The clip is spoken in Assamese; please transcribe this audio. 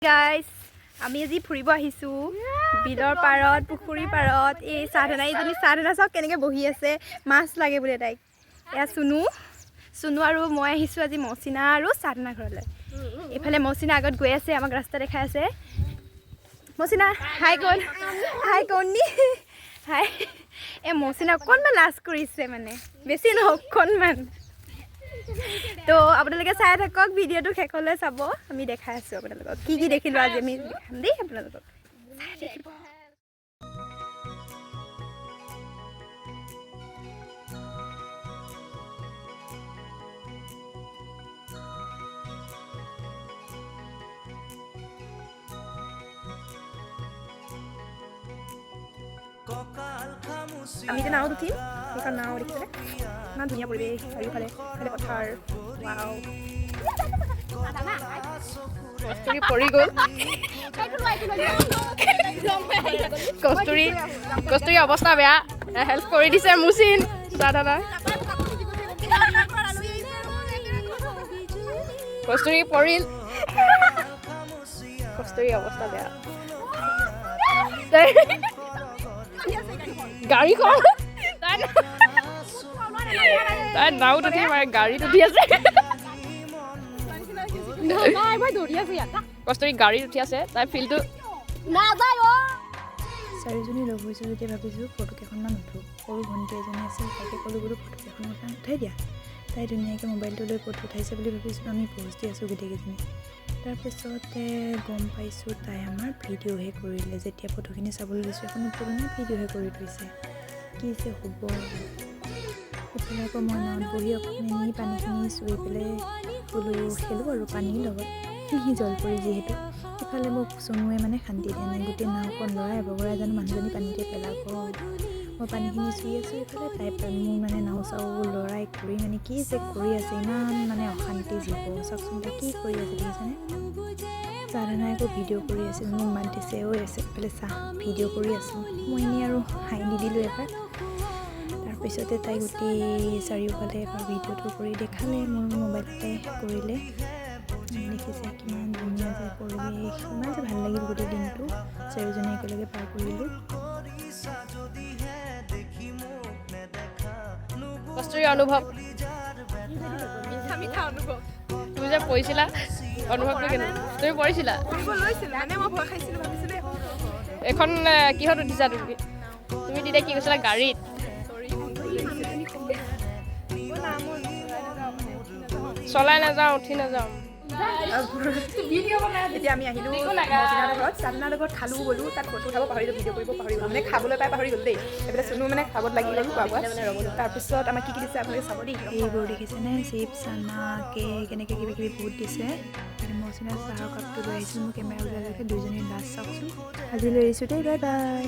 গাইজ, আমি আজি ফুৰিব আহিছোঁ বিলৰ পাৰত, পুখুৰীৰ পাৰত। এই সাধনা, এইজনী সাধনা, চাওক কেনেকৈ বহি আছে, মাছ লাগে বোলে তাইক। এয়া চুনু, চুনু আৰু মই আহিছোঁ আজি মচিনা আৰু সাধনা ঘৰলৈ। এইফালে মচিনা আগত গৈ আছে, আমাক ৰাস্তা দেখাই আছে। মচিনা হাই কন, হাই কণী হাই। এই মচিনা অকণমান লাজ কৰিছে, মানে বেছি নহয়, অকণমান। তো আপোনালোকে চাই থাকক, ভিডিঅ'টো শেষলৈ চাব। আমি দেখাই আছোঁ আপোনালোকক কি কি দেখিলোঁ আজি, আমি দেখাম দেই আপোনালোকক, চাই থাকিব। আমি এতিয়া নাৱত উঠিম। সেইখন নাও দেখিছেনে? ইমান ধুনীয়া পৰিৱেশ, চাৰিওফালে ইফালে পথাৰ। ৱাও! কস্তুৰী পৰি গ'ল। কস্তুৰী, কস্তুৰী অৱস্থা বেয়া, হেল্প কৰি দিছে মুচিন সাধনা। কস্তুৰী পৰিল, কস্তুৰী অৱস্থা বেয়া। গাড়ীখন, তাই নাওত উঠি মানে গাড়ীত উঠি আছে। কস্তুৰী গাড়ীত উঠি আছে, তাই ফিল্ডটো চাৰিজনী লগ হৈছোঁ যেতিয়া ভাবিছোঁ ফটো কেইখনমান উঠোঁ। সৰু ভণ্টি এজনী আছিল, তাইকে ক'লোঁ, বোলো ফটো কেইখনমান উঠাই দিয়া। তাই ধুনীয়াকৈ মোবাইলটো লৈ ফটো উঠাইছে বুলি ভাবিছিলোঁ, আমি প'জ দি আছোঁ গোটেইকেইজনী। তাৰপিছতে গম পাইছোঁ তাই আমাৰ ভিডিঅ'হে কৰিলে। যেতিয়া ফটোখিনি চাবলৈ লৈছোঁ, এখন পুৰণা ভিডিঅ'হে কৰি থৈছে। কি যে হ'ব! ইফালে আকৌ মই নাৱত বহি অকণমান পানীখিনি চুই পেলাই বোলো খেলোঁ আৰু পানীৰ লগত, জলপৰি যিহেতু। ইফালে মোক চুনুৱে মানে শান্তি দিয়া নাই, গোটেই নাওখন লৰাই বগৰাই জানো মানুহজনী পানীতে পেলাব। মই পানীখিনি চুই আছোঁ, ইফালে তাই মোৰ মানে নাও চাও লৰাই কৰি মানে কি যে কৰি আছে। ইমান মানে অশান্তি জীৱ, চাওকচোন তাই কি কৰি আছে, দেখিছেনে? সাধনাই আকৌ ভিডিঅ' কৰি আছিল, মোক মাত দিছে, ঐ আছে এইফালে চাহ, ভিডিঅ' কৰি আছোঁ মই। এনেই আৰু হাঁহি দি দিলোঁ এবাৰ। তাৰপিছতে তাই গোটেই চাৰিওফালে এবাৰ ভিডিঅ'টো কৰি দেখালে, মোৰ মোবাইলতে কৰিলে। দেখিছে কিমান ধুনীয়া যে পৰিৱেশ, ইমান যে ভাল লাগিল। গোটেই দিনটো চাৰিওজনে একেলগে পাৰ কৰিলোঁ। কস্তুৰী অনুভৱ? মিঠা মিঠা অনুভৱ। তুমি যে পৰিছিলা, অনুভৱটো কেনে? তুমি পৰিছিলা? কৰিব লৈছিলোঁ, মানে মই ভয় খাইছিলোঁ, ভাবিছিলোঁ। এইখন কিহত উঠিছা তুমি? তুমি তেতিয়া কি কৈছিলা? গাড়ীত। চলাই নাযাওঁ, উঠি নাযাওঁ। এতিয়া আমি আহিলোঁ মচিনাৰ ঘৰত, সাধনাৰ ঘৰত। খালোঁ, গ'লোঁ, তাত ফটো উঠাব পাহৰিলোঁ, ভিডিঅ' কৰিব পাহৰি গ'লোঁ, মানে খাবলৈ পাই পাহৰি গ'লোঁ দেই। এইফালে চুনু মানে খাবত লাগি গ'ল খোৱা বোৱা। তাৰপিছত আমাক কি কি দিছে আপোনালোকে চাব দেই। এইবোৰ দেখিছেনে? চিপছ, চানা, কেক, এনেকৈ কিবা কিবি বহুত দিছে। মচিনাৰ চাহৰ কাপটো লৈ আহিছিলোঁ। মোৰ কেমেৰা ওলোৱালৈকে দুইজনীৰ লাজ চাওকচোন। আজিলৈ এৰিছোঁ দেই, বাই বাই।